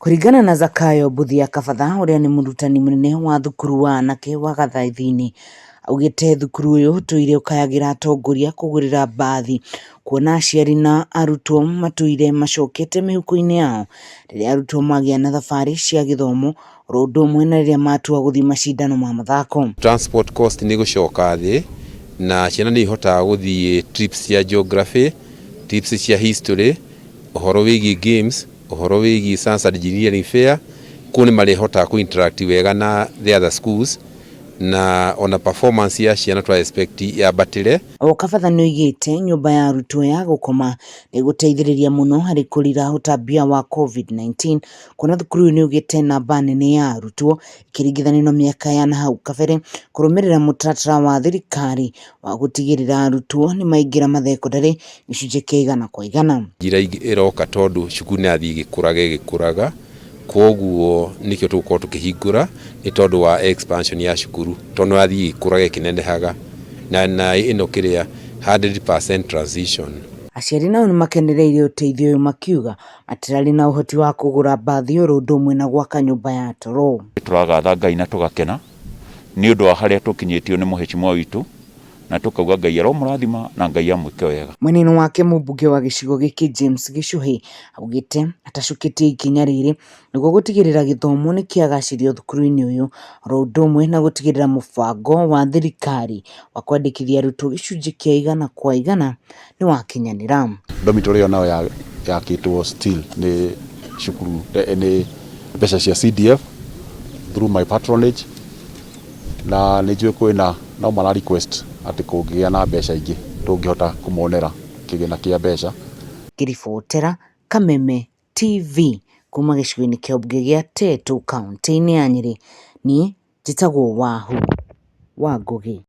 Kũringana na Zakayo Mbuthia Kabatha ũrĩa nĩ mũrutani mũnene wa thukuru wa anake wa Gathaithini, augĩte thukuru ũyũ ũtũire ũkayagĩra atongoria kũgũrĩra mbathi kuona aciari na arutwo matũire macokete mĩhuko-inĩ yao rĩrĩa arutwo magĩa na thabarĩ cia gĩthomo oro ũndũ ũmwe na rĩrĩa matua gũthiĩ macindano ma mathako. Transport cost nĩ gũcoka thĩ na ciana nĩ ihotaga gũthiĩ trips cia geography, trips cia history, ũhoro wĩgiĩ games, ũhoro wĩgiĩ science and engineering fair. Kũu nĩ marĩhotaga kũ interact wega na the other schools, na ona performance ya ciana twa expect yambatĩre. O Kabatha nĩoigĩte nyũmba ya arutwo ya gũkoma nĩ ĩgũteithĩrĩria mũno harĩ kũrira ũtambia wa COVID-19, kuona thukuru ũyũ nĩũgĩte namba nene ya arutwo ĩkĩringithanio na mĩaka ya nahau kabere, kũrũmĩrĩra mũtaratara wa thirikari wa gũtigĩrĩra arutwo nĩmaingĩra mathekondarĩ gĩcunjĩ kĩa 100%. Njĩra ingĩ ĩroka tondũ cukuru nĩ yathiĩ ĩgĩkũraga ĩgĩkũraga, koguo nĩkĩo tũgũkorwo tũkĩhingũra nĩ tondũ wa expansion ya cukuru, tondũ nĩ yathiĩ ĩgĩkũraga ĩkĩnenehaga na ĩno kĩrĩa 100% transition. Aciari nao nĩmakenereire ũteithio ũyũ, makiuga matirarĩ na ũhoti wa kũgũra mbathi oro ũndũ ũmwe na gwaka nyũmba ya toro. Tũragatha Ngai na tũgakena nĩ ũndũ wa harĩa tũkinyĩtio nĩ mũhecimwa witũ, na tũkauga Ngai aromũrathima na Ngai amwĩke wega. Mwena-inĩ wake, mũmbunge wa gĩcigo gĩkĩ James Gĩchũhĩ augĩte atacũkĩtie ikinya rĩrĩ nĩguo gũtigĩrĩra gĩthomo nĩkĩagacĩrio thukuru-inĩ ũyũ, oro ũndũ ũmwe na gũtigĩrĩra mũbango wa thirikari wa kwandĩkithia arutwo gĩcunjĩ kĩa 100% nĩwakinyanĩra. Dormitory ĩyo nayo yakĩtwo still nĩ cukuru, nĩ mbeca cia CDF through my patronage, na nĩ njũĩ kwĩna no mara request atĩ kũngĩgĩa na mbeca ingĩ tũngĩhota kũmonera kĩgĩna kĩa mbeca. Ngĩribotera Kameme TV kuma gĩcigo-inĩ kĩa mbunge gĩa Tetu, kaunti-inĩ ya Nyĩrĩ, niĩ njĩtagwo Wahu wa Ngũgĩ.